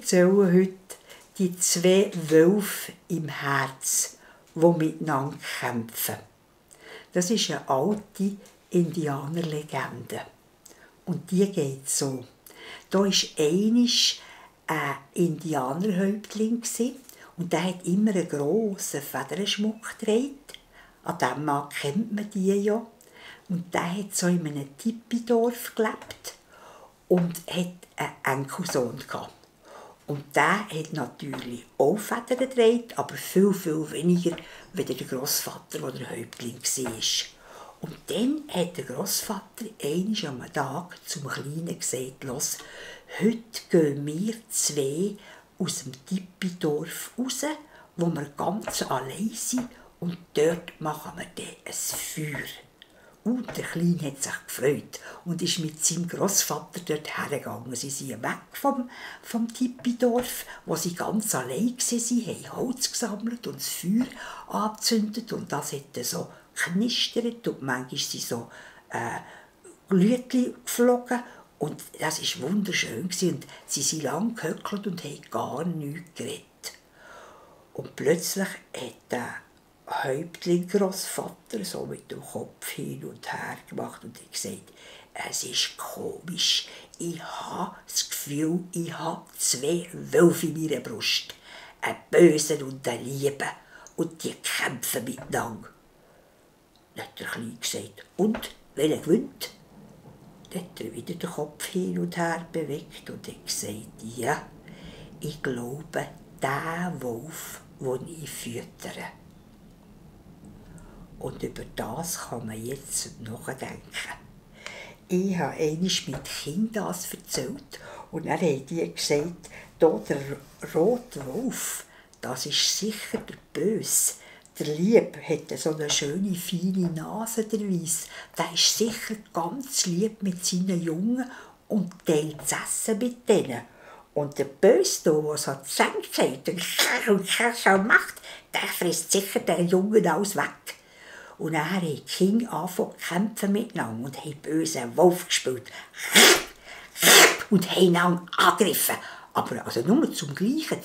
erzählen heute die zwei Wölfe im Herz, die miteinander kämpfen. Das ist eine alte Indianerlegende. Und die geht so. Da war einmal ein Indianerhäuptling und der hat immer einen grossen Federschmuck getragen. An diesem Mann kennt man die ja. Und der hat so in einem Tipidorf gelebt und hat einen Enkelsohn gehabt. Und der hat natürlich auch Federn getragen, aber viel, viel weniger wie der Grossvater, der der Häuptling war. Und dann hat der Grossvater einmal am Tag zum Kleinen gesagt: «Los, heute gehen wir zwei aus dem Tipidorf raus, wo wir ganz allein sind, und dort machen wir dann ein Feuer.» Und der Kleine hat sich gefreut und ist mit seinem Grossvater dort hergegangen. Sie sind weg vom Tipidorf, wo sie ganz allein waren. Sie haben Holz gesammelt und das Feuer angezündet und das hat so knistert und manchmal sind so Glütchen geflogen. Und das war wunderschön und sie sind lang gehöckelt und haben gar nichts geredet. Und plötzlich hat der Häuptling Grossvater so mit dem Kopf hin und her gemacht und hat gesagt: «Es ist komisch, ich habe das Gefühl, ich habe zwei Wölfe in meiner Brust, einen bösen und einen lieben, und die kämpfen miteinander.» Dann hat der Kleine gesagt: «Und, welcher gewinnt?» Dann hat er wieder den Kopf hin und her bewegt und hat gesagt: «Ja, ich glaube, der Wolf, den ich füttere.» Und über das kann man jetzt nachdenken. Ich habe einmal mit Kindern das erzählt und dann haben die gesagt: «Da, der rote Wolf, das ist sicher der Böse. Der Lieb hat so eine schöne, feine Nase, der Weiss. Der ist sicher ganz lieb mit seinen Jungen und teilt das Essen mit denen. Und der Böse, der so Zähne zeigt und Kerl macht, der frisst sicher den Jungen alles weg.» Und dann haben die Kinder angefangen zu kämpfen miteinander und haben bösen Wolf gespielt. Und haben einander angegriffen. Aber also nur zum Gleichen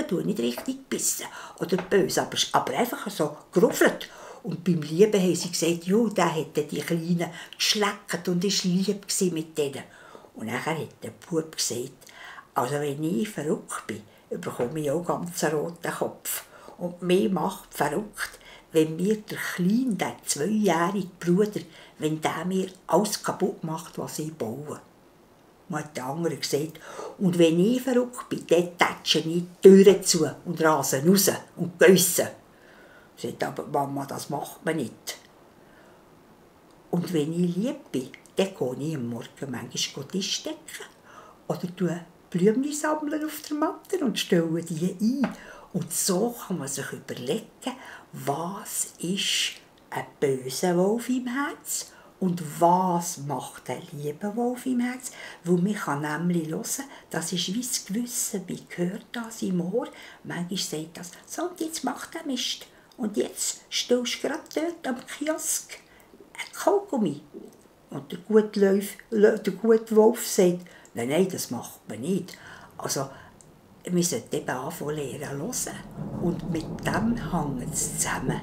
tun, nicht richtig bissen oder böse, aber einfach so geruffelt. Und beim Lieben haben sie gesagt: «Jo, der hätte die Kleinen geschleckt und war lieb mit denen.» Und dann hat der Bub gesagt: «Also wenn ich verrückt bin, bekomme ich auch ganz einen roten Kopf. Und mich macht verrückt, wenn mir der Kleine, der 2-jährige Bruder, wenn der mir alles kaputt macht, was ich baue.» Und hat der andere gesagt: «Und wenn ich verrückt bin, dann tätsche ich die Türen zu und rase raus und geisse.» Sagt aber Mama: «Das macht man nicht.» «Und wenn ich lieb bin, dann gehe ich am Morgen manchmal Tisch decken oder tue Blümchen sammeln auf der Matte und stelle die ein.» Und so kann man sich überlegen, was ist ein böser Wolf im Herz und was macht ein lieber Wolf im Herz. Weil man kann nämlich hören, das ist wie das Gewissen, man hört das im Ohr. Manchmal sagt das: «So, und jetzt macht er Mist. Und jetzt stellst du gerade dort am Kiosk ein Kaugummi.» Und der gute Wolf sagt: «Nein, nein, das macht man nicht.» Also, wir sollten eben anfangen lernen hören. Und mit dem hängt es zusammen.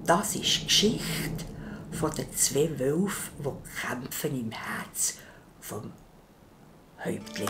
Das ist die Geschichte von den zwei Wölfen, die kämpfen im Herz vom Häuptling.